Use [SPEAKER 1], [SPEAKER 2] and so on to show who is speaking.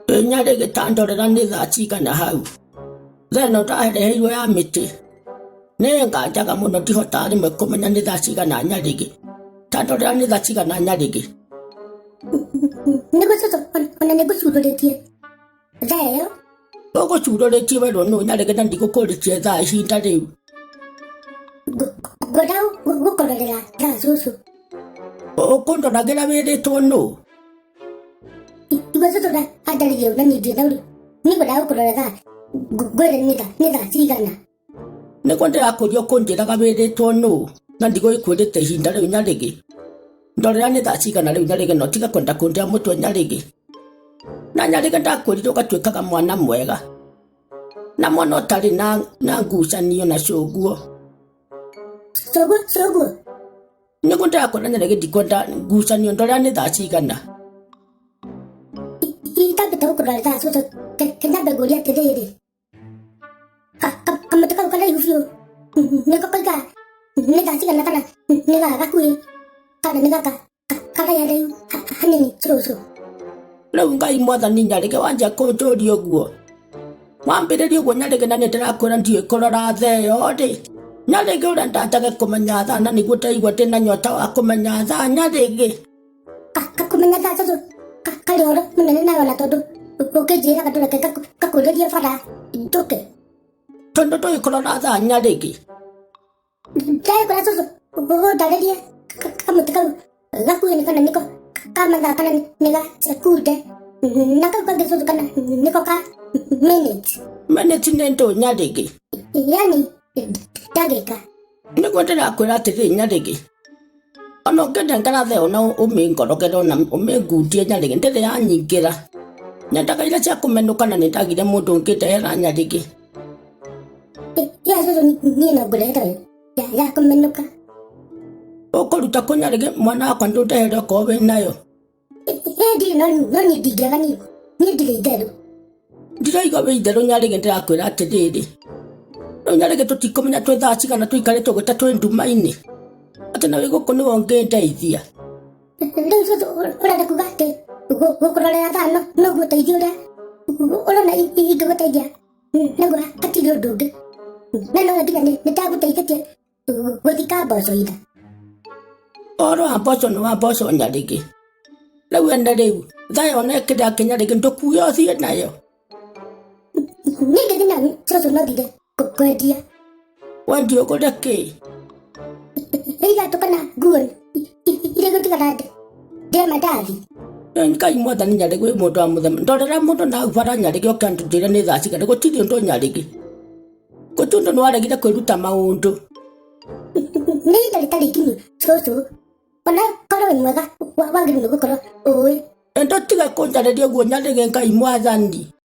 [SPEAKER 1] Ĩ Nyarĩgĩ ta ndorera nĩ thaa cigana hau. Thaa ĩno ndareheirwo ya mĩtĩ. Nĩ ĩnganjaga mũno ndihotaga rĩmwe kũmenya nĩ thaa cigana Nyarĩgĩ. Ta ndorera nĩ thaa cigana Nyarĩgĩ.
[SPEAKER 2] Nĩguo cũcũ ona nĩ ngũcurũrĩtie thaa ĩyo.
[SPEAKER 1] Ũgũcurũrĩtie werwo nũ Nyarĩgĩ na ndigũkũrĩtie thaa ihinda rĩu.
[SPEAKER 2] Ngwenda gũkũrorera thaa cũcũ.
[SPEAKER 1] Ũkũndoragĩra wĩrĩtwo nũ?
[SPEAKER 2] Igua cũcũ anjarĩrie ũũ na niĩ ndirĩ na ũru. Niĩ ngwendaga gũkũrorera thaa ngwĩre nĩ thaa nĩ thaa cigana.
[SPEAKER 1] Nĩguo ndĩrakũria ũkũnjĩraga wĩrĩtwo nũ na ndigũgĩkwĩrĩte ihinda rĩu Nyarĩgĩ. Ndorera nĩ thaa cigana rĩu Nyarĩgĩ na ũtige kwenda kũndĩa mũtwe Nyarĩgĩ. Na Nyarĩgĩ ndakwĩrire ũgatuĩkaga mwana mwega na mwana ũtarĩ na, na ngucanio na cũguo.
[SPEAKER 2] Cũguo cũguo.
[SPEAKER 1] Nĩguo ndĩrakwĩra Nyarĩgĩ ndikwenda ngucanio ndorera nĩ thaa cigana.
[SPEAKER 2] Itambĩte gũkũrora thaa cũcũ reke nyambe ngũrie atĩrĩrĩ. Kamũtĩ kau karaihu biũ nĩko koiga nĩ thaa cigana kana nĩ gaka gakuhĩ kana nĩ gaka karaya rĩu hanini cũcũ.
[SPEAKER 1] Rĩu Ngai mwathani Nyarĩgĩ wanjia kũnjũria ũguo. Wambĩrĩria ũguo Nyarĩgĩ na nĩ ndĩrakwĩra ndiũĩ kũrora thaa ĩyo rĩ. Nyarĩgĩ ũrenda njage kũmenya thaa na nĩguo ndaigua ndĩna nyota wa kũmenya thaa Nyarĩgĩ.
[SPEAKER 2] Kakũmenya thaa cũcũ karĩ ũhoro mũnene nawe ona tondũ ũkĩnjĩraga ndũreke ngakũrĩrie bara njũke.
[SPEAKER 1] Tondũ ndũĩ kũrora thaa Nyarĩgĩ.
[SPEAKER 2] Ndagĩkora cũcũ ũndarĩrie kamũtĩ kau gakuhĩ nĩ kana nĩko ka mathaa kana nĩ ga sekunde na kau kangĩ cũcũ kana nĩko ka minutes.
[SPEAKER 1] Minutes nĩ ndũ Nyarĩgĩ?
[SPEAKER 2] Yani ndagĩka.
[SPEAKER 1] Nĩguo ndĩrakwĩra atĩrĩrĩ Nyarĩgĩ, ona ũngĩnengera thaa ĩyo na ũmĩngorogere ona ũmĩngundie Nyarĩgĩ ndĩrĩ yanyingĩra. Nyendaga iria cia kũmenũka na nĩndagire mũndũ ũngĩndehera Nyarĩgĩ.
[SPEAKER 2] Ya cũcũ niĩ no ngũrehere ya ya kũmenũka.
[SPEAKER 1] Ũkũruta kũ Nyarĩgĩ mwana wakwa ndũndehere okorwo wĩ nayo.
[SPEAKER 2] Ĩ ndirĩ no no niĩ ndingĩaga niĩ niĩ ndirĩ itherũ.
[SPEAKER 1] Ndirauga wĩ itherũ Nyarĩgĩ ndĩrakwĩra atĩrĩrĩ. Rĩu Nyarĩgĩ tũtikũmenya twĩ thaa cigana tũikarĩte ũguo ta twĩ nduma-inĩ. Atĩ na wĩ gũkũ nĩwe ũngĩndeithia.
[SPEAKER 2] Rĩu cũcũ ũrenda kuga atĩ gũkũrorera thaa no noguo ũteithio ũrĩa ũrona ingĩgũteithia naguo hatirĩ ũndũ ũngĩ. Na no nginya nĩ ndagũteithĩtie gũthika mboco ira.
[SPEAKER 1] Ũhoro wa mboco nĩ wa mboco Nyarĩgĩ. Rĩu ene rĩu thaa ĩyo ona ĩkĩrĩ akĩ Nyarĩgĩ ndũkuue ũthiĩ nayo.
[SPEAKER 2] Niĩ ngĩthiĩ nayo cũcũ no thire kwendia.
[SPEAKER 1] Wendia ũgũre kĩ?
[SPEAKER 2] Iratũ kana nguo iria igũtigara ndĩe mandathi.
[SPEAKER 1] Ngai mwathani Nyarĩgĩ wĩ mũndũ wa mũthemba. Ndorera mũndũ na hau bara Nyarĩgĩ oke anjĩre nĩ thaa cigana gũtirĩ ũndũ Nyarĩgĩ. Gũtirĩ ũndũ nĩwaregire kwĩruta maũndũ.
[SPEAKER 2] Nĩ ihinda rĩtarĩ ikinyu cũcũ. Ona korwo wĩ mwega wagĩrĩirwo nĩ gũkorwo ũĩ.
[SPEAKER 1] Endo tiga kũnjarĩria ũguo Nyarĩgĩ Ngai mwathani.